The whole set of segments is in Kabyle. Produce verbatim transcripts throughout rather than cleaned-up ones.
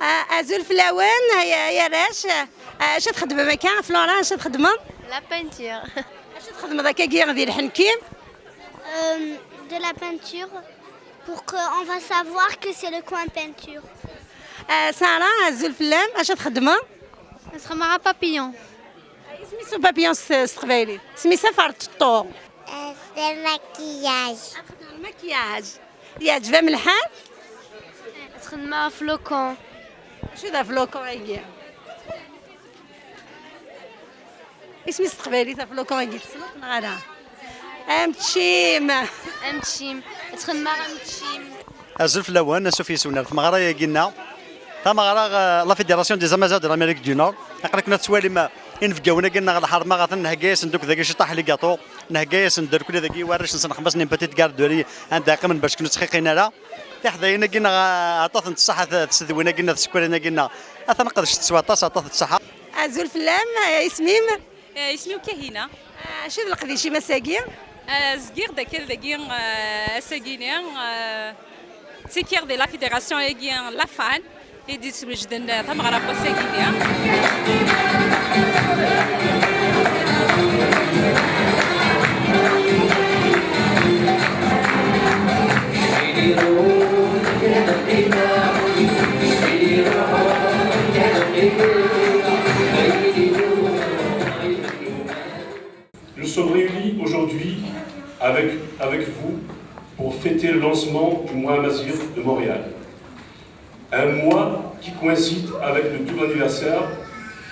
A-, azul fell-awen, ay, ay arrac. Acu txeddmem akka, Flora, acu txeddmeḍ? La peinture. Acu txeddmeḍ akkagi di lḥenki? Euh, de la peinture pour qu'on va savoir que c'est le coin peinture. A, Sara, azul fell-am, acu txeddmeḍ? Nxeddem papillon. Isem-is upapillon s, s teqbaylit? Isem-is aferṭeṭṭu. C'est maquillage. Ad txedmeḍ maquillage. Yeɛǧeb-am lḥal? Ad txedmeḍ flocon. Acu d aflocon-agi? Isem-is s teqbaylit aflocon-agi, tessneḍ neɣ ala? Amččim. Amččim. Ad txedmeḍ amččim. Azul fell-awen, asuf yes-wen ar tmeɣra-agi-nneɣ. Tameɣra, eh, La Fédération des Amazirs de l'Amérique du Nord. Aql-aken ad tettwalim, eh, inebgawen-agi-nneɣ lḥerma ɣer-ten, nhegga-yasen-d akk dagi ciṭaḥ ligaṭu, nhegga-yasen-d irkelli dagi i warrac-nsen, xemmas n petite garderie, anda qqimen bac ur ttxiqin ara. Tiḥdayin-agi-nneɣ, eh, aṭṭaf n ṣṣeḥḥa, t-, tsedwin-agi-nneɣ, tsekkalin-agi-nneɣ, atan qedcent s waṭas, aṭṭaf n ṣṣeḥḥa. Azul fell-am, eh, isem-im? Eh, isem-iw Kahina. Eh, acu d leqdic-im ass-agi? Eh, zgiɣ-d akal dagi, eh, ass-agi-ni, eh, ttikiɣ di la fédération-agi, la fan, i d-iswejden, eh, tameɣra n wass-agi-ni. Nous sommes réunis aujourd'hui avec, avec vous pour fêter le lancement du mois Amazigh de Montréal. Un mois qui coïncide avec le double anniversaire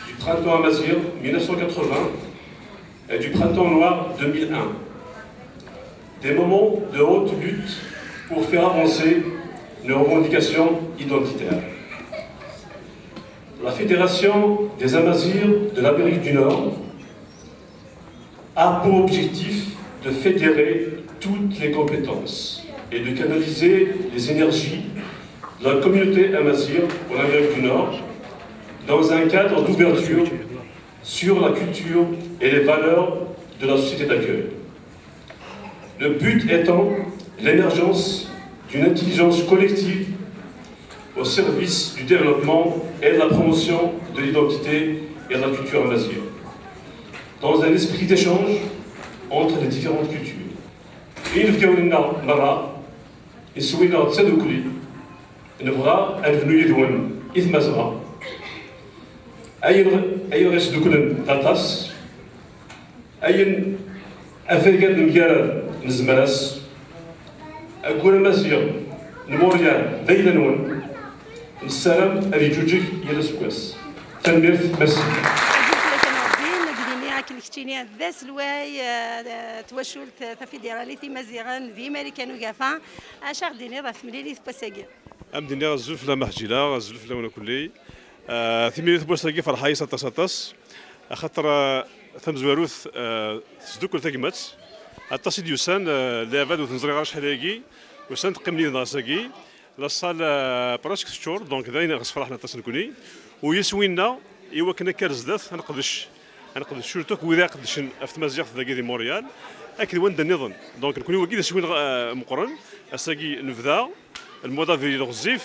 du printemps Amazigh mille neuf cent quatre-vingts et du printemps noir deux mille un. Des moments de haute lutte pour faire avancer nos revendications identitaires. La Fédération des Amazirs de l'Amérique du Nord a pour objectif de fédérer toutes les compétences et de canaliser les énergies de la communauté amazigh pour l'Amérique du Nord dans un cadre d'ouverture sur la culture et les valeurs de la société d'accueil. Le but étant l'émergence d'une intelligence collective au service du développement et de la promotion de l'identité et de la culture amazigh, dans un esprit d'échange entre les différentes cultures. Inebgawen-nneɣ merra, iswi-nneɣ d tadukli, nebɣa ad nebnu yid-wen i Tmazɣa. Ayen, ayen ɣ-isduklen d aṭas, ayen afagad nemgarad nezmer-as. Aggur amaziɣ n Montréal d ayla-nwen. Nessaram ad yeǧǧuǧeg yal aseggas. Tanemmirt, merci. Azul fell-ak a Nureddin, ad d-nini akken keččini d aselway, eh, n twacult tafidiṛalit imaziɣen di Marikan Ugafa. Acu aɣ-d-tiniḍ ɣef temlilit n wass-agi? Ad m-d-iniɣ azul fell-am a Ḥǧila, azul fell-awen akk. Eh, timlilit n wass-agi ferḥeɣ yes aṭas, aṭas. Axaṭer, eh, tamezwarut, eh, tesdukkel tagmat. Aṭas i d-yusan, eh, leɛbad ur ten-ẓriɣ ara acḥal-agi. Usan-d qqimen yid-neɣ ass-agi. La salle, eh, presque teččur, donc d ayen ɣes ferḥen aṭas nekni. U yes winna, i wakken akka ar zdat, ad neqdec. Ad neqdec surtout akk wid iqeddcen ɣef tmaziɣt dagi di Montréal, akked wanda nniḍen. Donc nekni wagi d aswin, eh, meqqren. Ass-agi nebda, lmuḍ abril ɣezzif,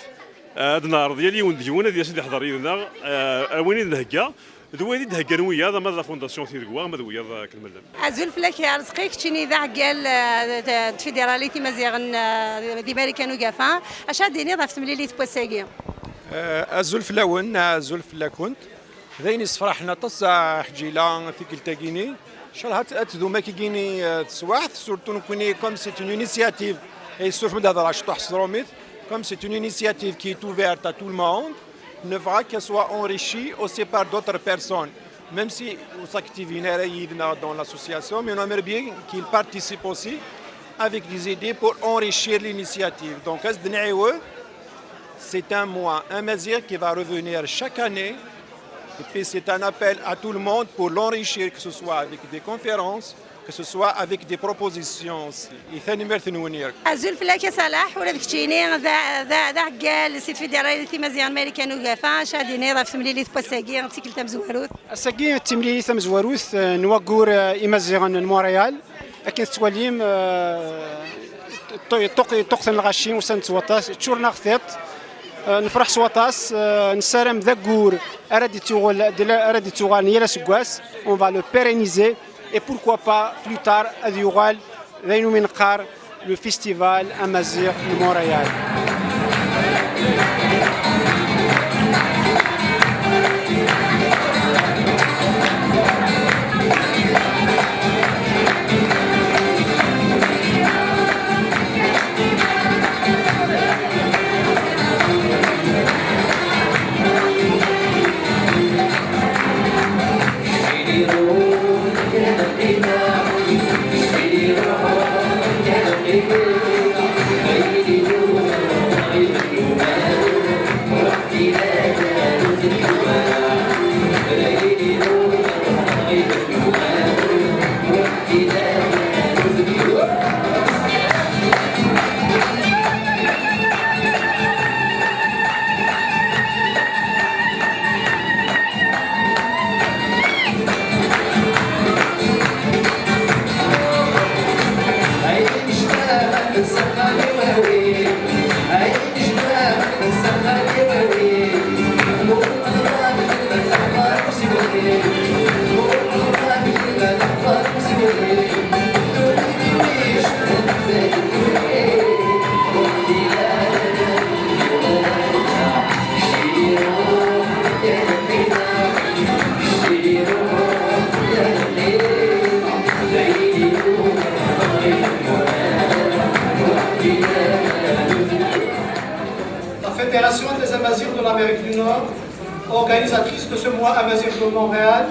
eh, ad neɛreḍ yal yiwen deg-wen ad yas ad iḥḍer yid-neɣ, eh, ar wayen i d-nhegga. D wayen i d-heggan wiyaḍ, ama d la fondation Tidegwa, ama d wiyaḍ akken ma llan. Azul fell-ak a Rezqi, keččini d aɛeggal, eh, n tfidiṛalit imaziɣen, eh, di Marikan Ugafa. Acu ad d-tiniḍ ɣef temlilit n wass-agi? Eh, azul fell-awen, azul fell-akent. D ayen yessefraḥen aṭas, a Ḥǧila, tikkelt-agi-ni. Ncallah ad, ad tdum akkagini, eh, teswaɛt, surtout nekkni, comme c'est une initiative Et surtout d'adra je t'assure, comme c'est une initiative qui est ouverte à tout le monde, ne fera qu'elle soit enrichie aussi par d'autres personnes. Même si on s'active dans l'association, mais on aimerait bien qu'il participe aussi avec des idées pour enrichir l'initiative. Donc, c'est un mois, un mazir qui va revenir chaque année. Et puis, c'est un appel à tout le monde pour l'enrichir, que ce soit avec des conférences, que ce soit avec des propositions aussi. Et ça, nous remercions. Azul fell-ak a Salaḥ, ula d keččini d a- d a- d aɛeggal seg Tfidiralit Timaziɣen Marikan Ugafa, acu ad d-tiniḍ ɣef temlilit n wass-agi, d tikkelt tamezwarut? Ass-agi d timlilit tamezwarut, eh, n waggur, eh, Imaziɣen n Montréal. Akken tettwalim, eh, ṭṭu- ṭṭuq- ṭṭuqten lɣaci, usan-d s waṭas, ččuren-aɣ tiṭ. Eh, nefreḥ s waṭas, eh, nessaram d aggur ara d-ittuɣal- ara d-ittuɣalen yal aseggas. On va le pérenniser et pourquoi pas plus tard ad yuɣal d ayen umi neqqar le festival amaziɣ n Montréal. La Fédération des Amazirs de l'Amérique du Nord, organisatrice de ce mois Amazir de Montréal,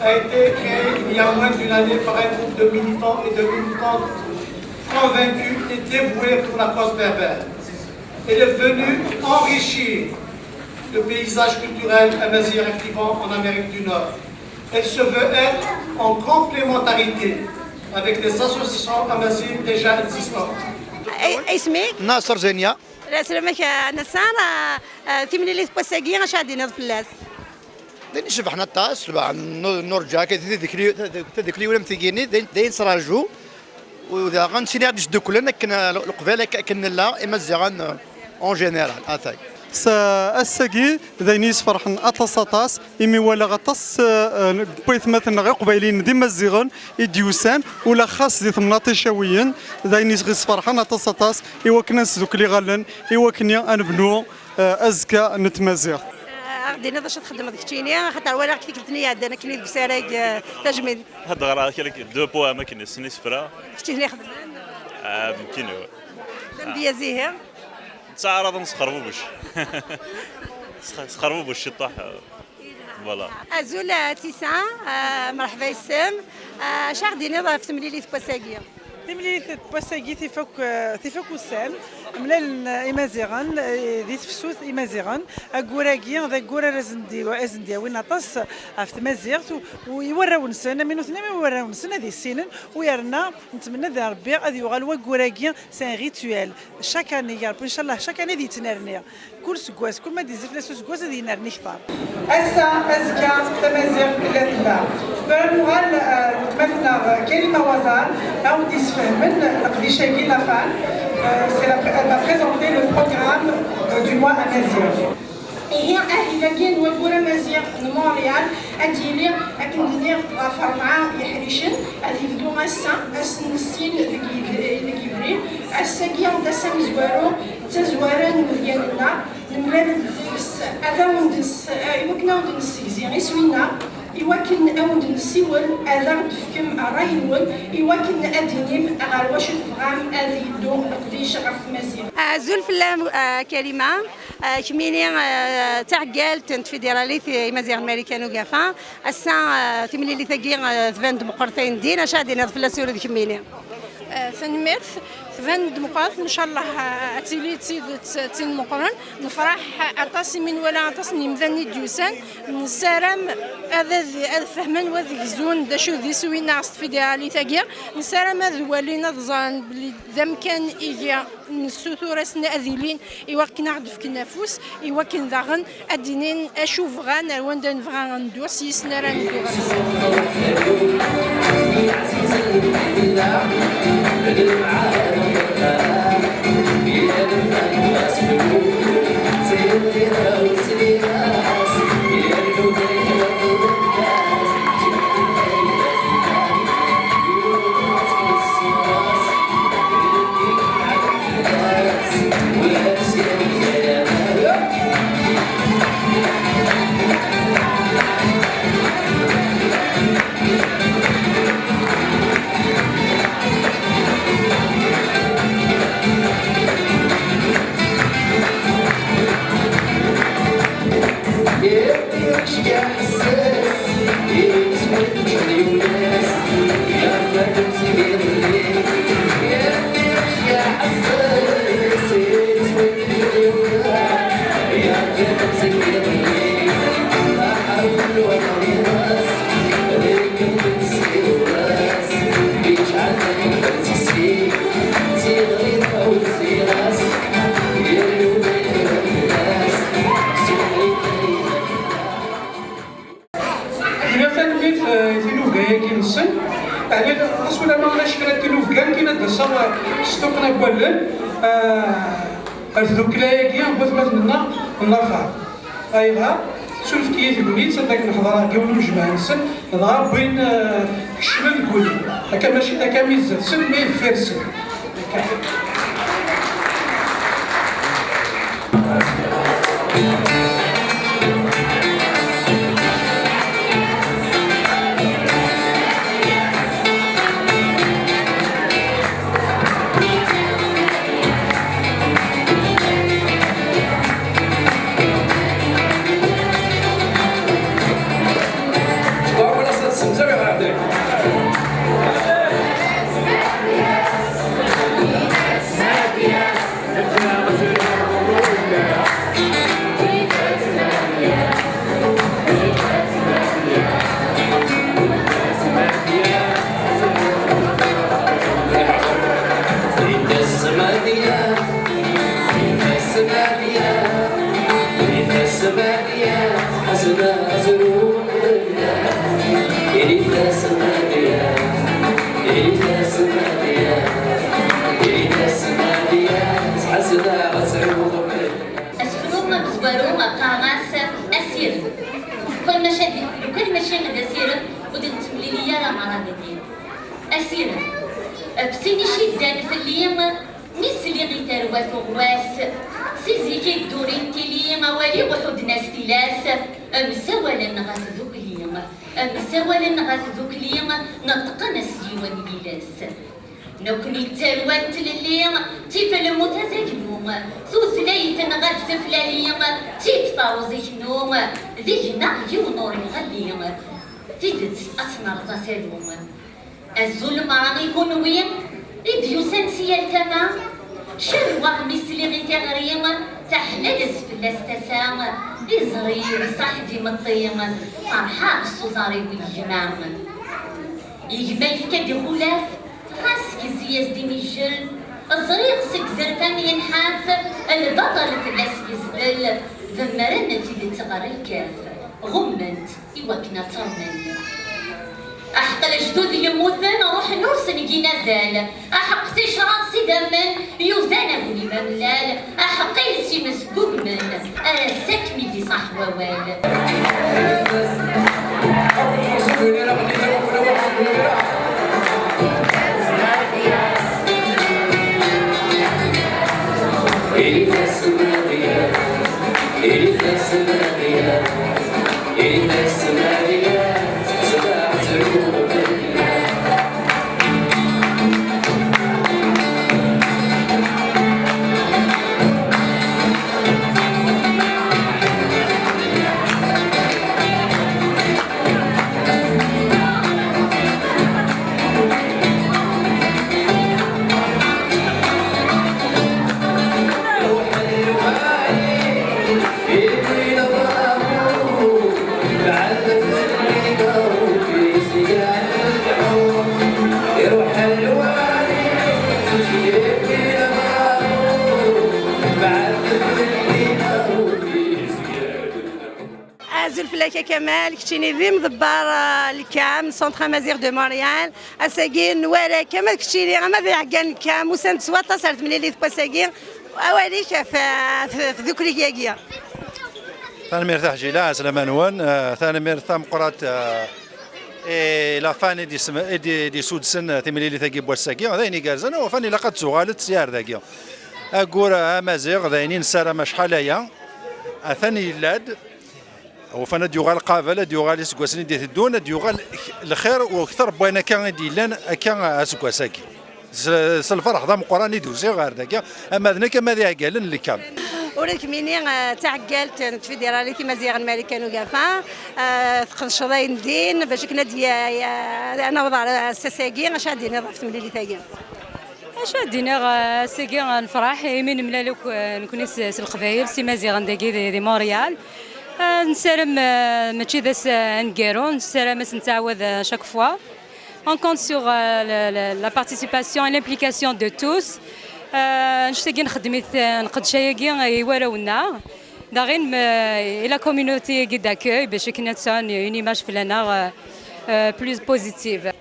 a été créée il y a moins d'une année par un groupe de militants et de militantes convaincus et dévoués pour la cause berbère. Elle est venue enrichir le paysage culturel amazigh et vivant en Amérique du Nord. Elle se veut être en complémentarité avec les associations amazighes déjà existantes. Ay, isem-ik? Nasser Zenia. Sslam-ik, a Nasser, a, a, timlilit n wass-agi, acu ad d-tiniḍ fell-as? D ayen icebḥen aṭas, tebɛen nu-, nurǧa akka tadukli, tadukli ula am tigini, d ayen, d ayen nesraǧu. U daɣen sin ad sduklen akken, uh, leqbayel ak-, akken nella, Imaziɣen, uh, en général, atay. S-, ass-agi d ayen yesferḥen aṭas, aṭas, imi walaɣ aṭas, uh, uh, n waytmaten-nneɣ iqbayliyen d Imaziɣen i d-yusan, ula xas di temnaḍt icawiyen, d ayen yesferḥen aṭas, aṭas, i wakken ad nesdukkel iɣallen, i wakken ad nebnu, uh, azekka n tmaziɣt. Uh, a ɣ-d-tiniḍ acu txeddmeḍ keččini, axaṭer walaɣ-k tikkelt-nni iɛeddan akken i deg usarag, uh, tajmilt. Ad d-ɣreɣ kra, deux poèmes akken, sin isefra. Kečč i ten-ixedmen? Ah, mumkin, oui. D amedyaz ihi? Nettaɛraḍ ad nesxerbubec. Sx-, sxerbubec ciṭṭaḥ, euh, voilà. Azul, a Tisa, a, merḥba yes-m. A, acu aɣ-d-tiniḍ ɣef temlilit n wass-agi? Timlilit n wass-agi tif akk, tif akk ussan, mlalen Imaziɣen, eh, di tefsut Imaziɣen. Aggur-agi d aggur ara sen-d-, ara sen-d-yawin aṭas ɣef tmaziɣt u, u i warraw-nsen, am nutni, am i warraw-nsen ad issinen, u yerna nettmenna di Rebbi ad yuɣal waggur-agi c'est un rituel. Chaque année, ya Rebbi, inchallah, chaque année ad yettnerni. Kul seggas, kul ma d-izzi fell-as useggas ad yennerni kter. Ass-a, azekka, tamaziɣt tella tella. Tura nuɣal, eh, weltma-tneɣ Karima Wazar, a wen-d-yesfehmen leqdic-agi, la femme, eh, c'est la pré-, elle va présenter le programme, eh, du mois amazigh. Ihi, ahil-agi n waggur amaziɣ n Montréal ad d-yili, akken d-nniɣ, ɣef rebɛa yeḥricen, ad yebdu ass-a, ass n sin deg yid-, deg yebrir. Ass-agi d ass amezwaru, d tazwara n umedya-nneɣ, nemlal-d deg-s, ad awen-d-nes-, i wakken ad awen-d-nessegzi iswi-nneɣ, Iwakken ad wen-d-nessiwel, ad aɣ-d-tefkem ṛṛay-nwen, iwakken ad d-tinim ɣer wacu tebɣam ad yeddu leqdic ɣef tmaziɣt. Azul fell-am, a Karima. A, kemmini, a, d taɛeggalt n tfidiralit n Imaziɣen Marikan Ugafa. Ass-a, a, timlilit-agi, a, tban-d meqqret ayendin, acu ad d-tiniḍ fell-as tura d kemmini? Eh, tanemmirt. Tban-d meqqret, ncallah, eh, ad tili d tidet d tin meqqren. Nefṛeḥ aṭas imi nwala aṭas n yimdanen i d-yusan. Nessaram ad, ad, ad fehmen u ad gzun d acu d iswi-nneɣ s tfidiralit-agi. Nessaram ad walin, ad ẓren belli d amkan iga nessutur-asen ad ilin, iwakken ad aɣ-d-fken afus, iwakken daɣen ad d-inin acu bɣan, ar wanda nebɣa ad neddu, s yisem ara neddu ɣer sdat. Ila tanemmirt, eh, i tinubga-agi-nsen. Ɛni ɣas ulamma ulac kra n tinubga, nekkini ad d-aseɣ, eh, s tuqqna n wallen, eh, ar tdukla-agi n watmaten-nneɣ n Lafar. Ayɣer? Tettunefk-iyi tegnit, anda akken ḥeḍreɣ deg yiwen umejmaɛ-nsen, dɣa wwin, eh, kecmen deg wul-iw. Akka mačči d akka mi zdat-sen, mi deffir-sen. Asefru amezwaru qqareɣ-as asirem. Lukan maca di, lukan maca d asirem, ur d-nettemlili ara merra dagi. Asirem. Ɣef sin iciddan fell-i, mi sliɣ i tarwa tuɣwas, si zik i d-turin tili, awal-iw ḥudden-as tilas, msawalen ɣer tdukli, msawalen ɣer tdukli, neṭqen s yiwen yiles. Nekkni d tarwa n tlelli, tif lmut azaglu, tutlayt-nneɣ ad teflali, tif taruẓ iknu, deg-neɣ yiwen ur iɣelli. Tidet ad tt-nerẓ asalu. Azul meṛṛa i kunwi i d-yusan si yal tama. Cerweɣ mi sliɣ i tiɣri taḥlalet fell-as tasa. Iẓri-w iṣaḥ d imeṭṭi, ferḥeɣ s uẓar-iw i gma. I gma yefka-d ixulaf, ɣas kezi-yas-d imijel. Ẓriɣ seg zerfan yenḥaf, lbaṭel fell-as yezdel, demmren tidet ɣer lkaf, ɣummen-t iwakken ad tt-rmen. Aḥeqq lejdud yemmuten ruḥen ur sen-gin azal, aḥeqq ticraḍ s idammen yuzan aglim amellal, aḥeqq iles-im sgugmen ar ass-a kem-id-iṣaḥ wawal. Ilifas Maria, Ilifas Maria, Ilifas Maria. Fell-ak a Kamal, keččini d imḍebber, ah, n lkam, Centre Amaziɣ de Montréal. Ass-agi nwala-kem, keččini ama d iɛeggal n lkam, usan-d s waṭas ar temlilit n wass-agi. Awal-ik ɣef, ɣef, ɣef tdukli-agi. Tanemmirt a Ḥjila, ɛeslama-nwen. Eh, tanemmirt tameqqrant, eh, i la FAN i d-isem-, i d-, i d-isudsen timlilit-agi n wass-agi. D ayen igerrzen, awufan ilaq ad tuɣaleḍ sya ar dagi. Aggur amaziɣ, d ayen i nessaram acḥal aya. Atan yella-d. Awufan ad d-yuɣal qabel, ad d-yuɣal iseggasen i d-iteddun, ad d-yuɣal k-, lxir u akter n wayen akka i d-yellan akka aseggas-agi. S, s lferḥ d ameqqran i d-usiɣ ɣer dagi, ama d nekk, ama d iɛeggalen n lkam. Ula d kemmini, eh, d taɛeggalt n tfidiralit imaziɣen Marikan Ugafa, eh, tqedceḍ ayen din, bac akken ad d-ya-, ya-, ad naweḍ ɣer ass-agi, acu ad d-tiniḍ ɣef temlilit-agi? Acu ad d-iniɣ, eh, ass-agi, eh, nefreḥ imi nemlal akk, eh, nekkni s, s Leqbayel, s Imaziɣen dagi di, di Montréal. Eh, nessaram, eh, mačči d ass, eh, aneggaru, nessaram ad s-nettɛawad, eh, chaque fois. On compte sur, euh, le, le, la participation et l'implication de tous. Euh, annect-agi nxeddem-it, euh, nqeddec ayagi i warraw-nneɣ. Daɣen, euh, et la communauté-agi d'accueil, bac akken ad sɛun une image fell-aneɣ, euh, euh, plus positive.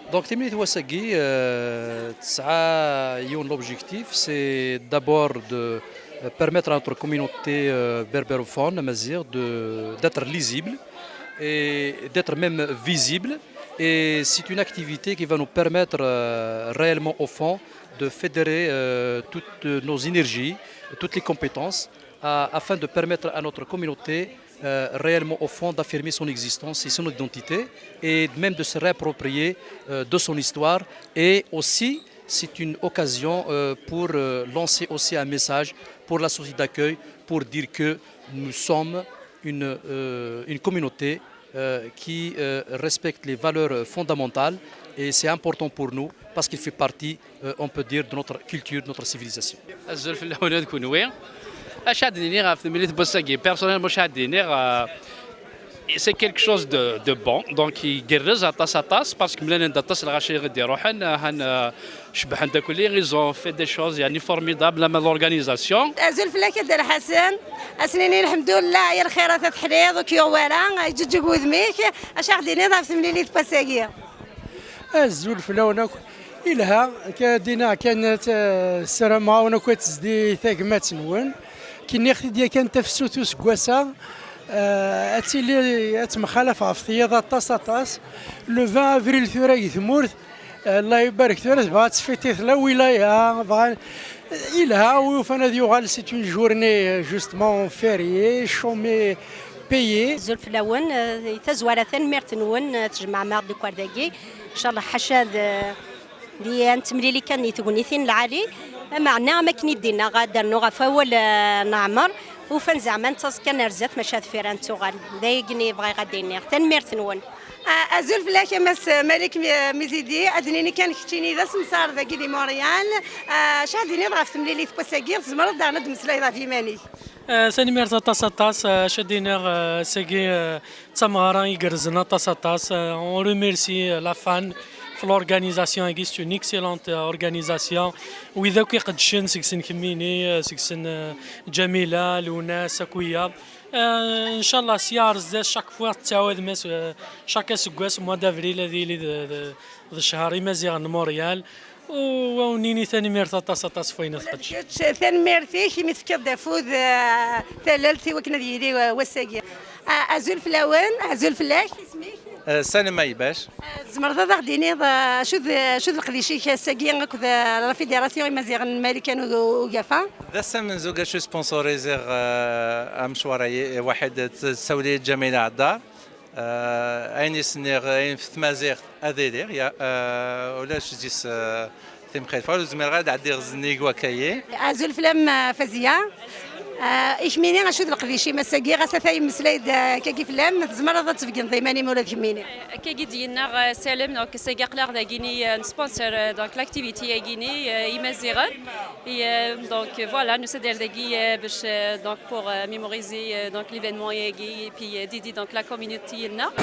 Donc, timlilit n wass-agi, euh, tesɛa yiwen l'objectif, c'est d'abord de, euh, permettre à notre communauté, euh, berbérophone, amazigh, de, d'être lisible et d'être même visible. Et c'est une activité qui va nous permettre, euh, réellement, au fond, de fédérer, euh, toutes nos énergies, toutes les compétences, à, afin de permettre à notre communauté, euh, réellement, au fond, d'affirmer son existence et son identité, et même de se réapproprier, euh, de son histoire. Et aussi, c'est une occasion, euh, pour, euh, lancer aussi un message pour la société d'accueil, pour dire que nous sommes une, euh, une communauté, euh, qui, euh, respecte les valeurs, euh, fondamentales, et c'est important pour nous parce qu'il fait partie, euh, on peut dire, de notre culture, de notre civilisation. Azul fell-awen ad kunwi. Acu ad d-nini ɣef temlilit n wass-agi? Personnellement, acu ad d-iniɣ, euh, c'est quelque chose de, de bon. Donc, igerrez aṭas, aṭas, parce que mlalen-d aṭas n lɣaci i d-iruḥen, han, euh, cebbḥen-d akk-, ils ont fait des choses, yani, formidables, ama l'organisation. Azul fell-ak a Dda Lḥasen. Ad s-nini lḥemdullah, yal lxirat ad teḥliḍ, ur k-yuɣ wara, yeǧǧeǧǧeg wudem-ik. Acu ad ɣ-d-tiniḍ ɣef temlilit n wass-agi? Azul fell-awen akk. Ilha, akka ad d-iniɣ kan, eh, ssarameɣ-awen akk ad tezdi tagmat-nwen. Kiniɣ-t-id yakan tafsut useggas-a, eh, ad tili, ad temxalaf ɣef tiyaḍ aṭas, aṭas. Le vingt avril tura deg tmurt, eh, Allah ibarek, tura tebɣa ad tfiti tella wilaya, bɣan, ilha, wi ufan ad yuɣal, c'est une journée, eh, justement fériée, chômée, payée. Azul fell-awen, eh, tazwara, tanemmirt-nwen, eh, tjemɛem-aɣ-d akk ar dagi. Incallah ḥaca d, di, ad nettemlili kan di tegnitin lɛali. Ameɛna, am akken i d-inna, ad d-rnuɣ ɣef wawal, eh, n Ɛmer, ufan zeɛma nettaẓ kan ar zdat, maca deffir ad nettuɣal. D ayagi i bɣiɣ ad d-iniɣ. Tanemmirt-nwen. Ah, azul fell-ak a Mass Malik Mi-, Mizidi, ad d-nini kan keččini d asemsar dagi di Montréal. Ah, acu ad d-tiniḍ ɣef temlilit n wass-agi? Tzemreḍ daɣen ad d-tmeslayeḍ ɣef yiman-ik. Eh, tanemmirt aṭas, aṭas. Eh, acu ad d-iniɣ, eh, ass-agi, eh, d tameɣra igerrzen aṭas, aṭas. Eh, on remercie, eh, la FAN f l'organisation-agi, c'est une excellente, eh, organisation. Wid akk iqeddcen seg-sen kemmini, eh, seg-sen, eh, Ǧamila, Lewnas, akk wiyaḍ. Eh, ncallah, sya ar zdat, chaque fois tettɛawadem ass, eh, chaque aseggas, mois d'avril, ad yili d, d, d ccher Imaziɣen n Montréal. U ad wen-nini tanemmirt aṭas, aṭas f wayen i tqeddcem. Kečč, tanemmirt-ik imi tefkiḍ-d afud, eh, tallalt i wakken ad yili, eh, wass-agi. Ah, azul fell-awen, azul fell-ak, isem-ik? Eh, Salim Aybac. Eh, tzemreḍ ad aɣ-d-tiniḍ, eh, acu d, acu d leqdic-ik ass-agi akked, eh, la Fédération Imaziɣen n Marikan U-, Ugafa? D ass amenzu acu sponsoriziɣ, eh, amecwar-agi, waḥid, tsawel-iyi-d Ǧamila Ɛeddar. Eh, ayen i s-nniɣ, ayen f tmaziɣt ad iliɣ, ya, eh, ulac deg-s, eh, timxilfa, ur zmireɣ ad ɛeddiɣ zennig wakkayi. Azul fell-am, eh, Faziya. Eh, i kemmini, acu d leqdic-im ass-agi, ɣas ata yemmeslay-d, eh, akkagi fell-am, tzemreḍ ad tbegneḍ iman-im ula d kemmini. Akkagi d-yenna, eh, Salem, donc, ass-agi aql-aɣ dagini, eh, nesponsor, eh, donc, l'activité-agini, eh, Imaziɣen. Et, euh, donc, euh, voilà, nous sommes dagi, euh, باش, euh, donc, pour, euh, mémoriser, euh, donc, l'événement-agi, et puis, euh, d'aider, donc, la communauté-nneɣ.